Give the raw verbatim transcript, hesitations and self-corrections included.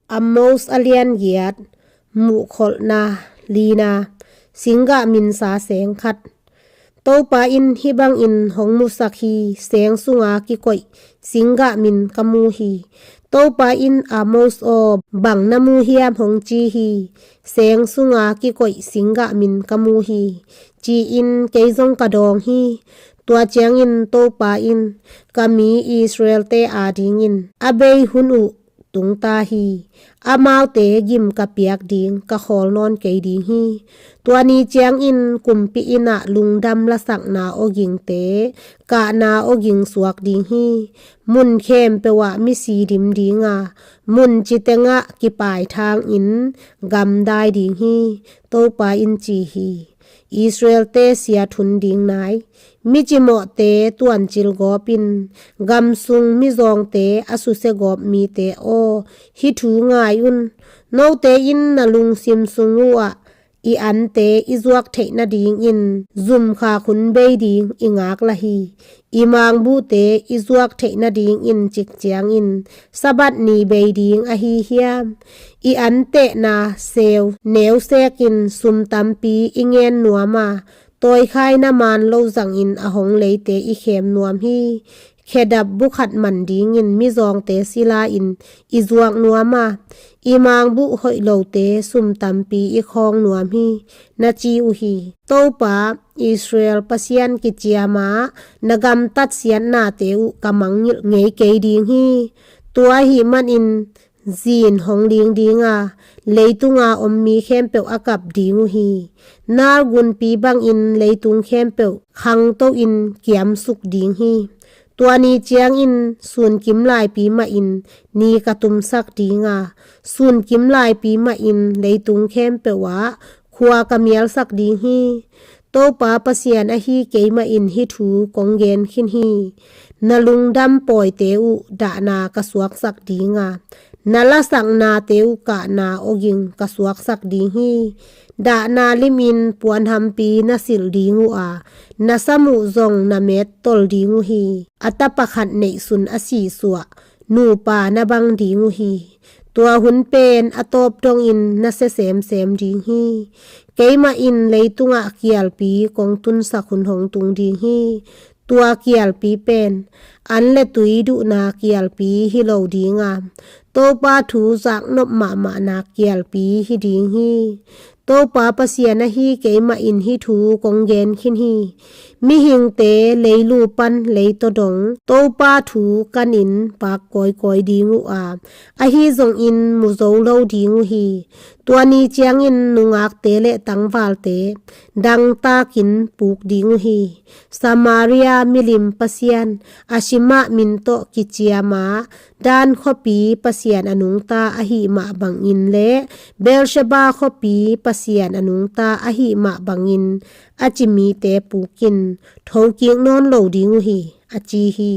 Amos a lian giat, muhkholhna lina, singgah minsa seng khat. Topa in hih bangin hong musak hi: Seng sunga kikoih singgah min ka mu hi. Topa in, Amos aw, bang na mu hiam? hong ci hi. Seng sunga kikoih singgah min ka mu hi, ci-in kei zong ka dawng hi. Tua ciangin Topa in, ka mi Israel-te adingin a bei hun uh tungta hi. Amaute gim ka piak ding, ka khawl nawn kei ding hi. Tua ni ciangin kumpi inn ah lungdam lasakna awgingte, kahna awging suak ding hi. Mun khempeuh ah misi dim ding a, mun citeng ah kipaithangin gamdai ding hi, Topa in ci hi. Israel-te siat hun ding nai, mi cimawhte tuancil gawp in, gam sung mizawngte a susia gawp mite aw, hih thu ngai un. Note in na lungsim sung uh ah i ante i zuak theih nadingin zumkhak hun bei ding i ngak lah hi. I mangbuhte i zuak theih nadingin cik ciangin Sabbath ni bei ding ahi hiam? I antehna seu neusekin sum tampi i ngen nuam a, tawikhaina man lo zangin a hong leite i khem nuam hi. Khedap bu khat man dingin mizawngte sila-in i zuak nuam a, i mangbuh hoih lote sum tampi i khawng nuam hi, na ci uh hi. Topa Israel Pasian kiciam a, na gamtat siatnate uh ka mangngilh ngei kei ding hi. Tua ahih manin zin hong ling ding a, leitunga om mi khempeuh a kap ding uh hi. Nile gunpi bangin leitung khempeuh khangto-in kiamsuk ding hi. Tua ni ciangin sunkim laipi mahin ni ka tumsak ding a, sunkim laipi mahin leitung khempeuh ah khua ka mialsak ding hi. Topa Pasian ahi keimah in hih thu kong gen khin hi. Na lungdam pawite uh dahna ka suaksak ding a, na lasaknate uh kahna awging ka suaksak ding hi. Dahna limin puanhampi na silh ding uh a, na sam uh zong na met tol ding uh hi. A tapa khat neihsun a sihsuah nupa na bang ding uh hi. Tua hun pen a tawp dongin na sia semsem ding hi. Keimah in leitungah kialpi kong tunsak hun hong tung ding hi. Tua kialpi pen an le tui duhna kialpi hi lo ding a, Topa thu zaknop mahmahna kialpi hi ding hi. Topa Pasian ahi keimah in hih thu kong gen khin hi. Mihingte leilu pan leitaw dong Topa thu kanin pak kawikawi ding uh a, ahi zongin mu zo lo ding uh hi. Tua ni ciangin nungakte le tangvalte dangtakin puk ding uh hi. Samaria milim pasian a simah min tawh kiciam a, Dan khuapi pasian a nungta ahih mah bangin le Beersheba khuapi pasian a nungta ahih mah bangin a ci mite pukin thokik nawn lo ding uh hi, a ci hi.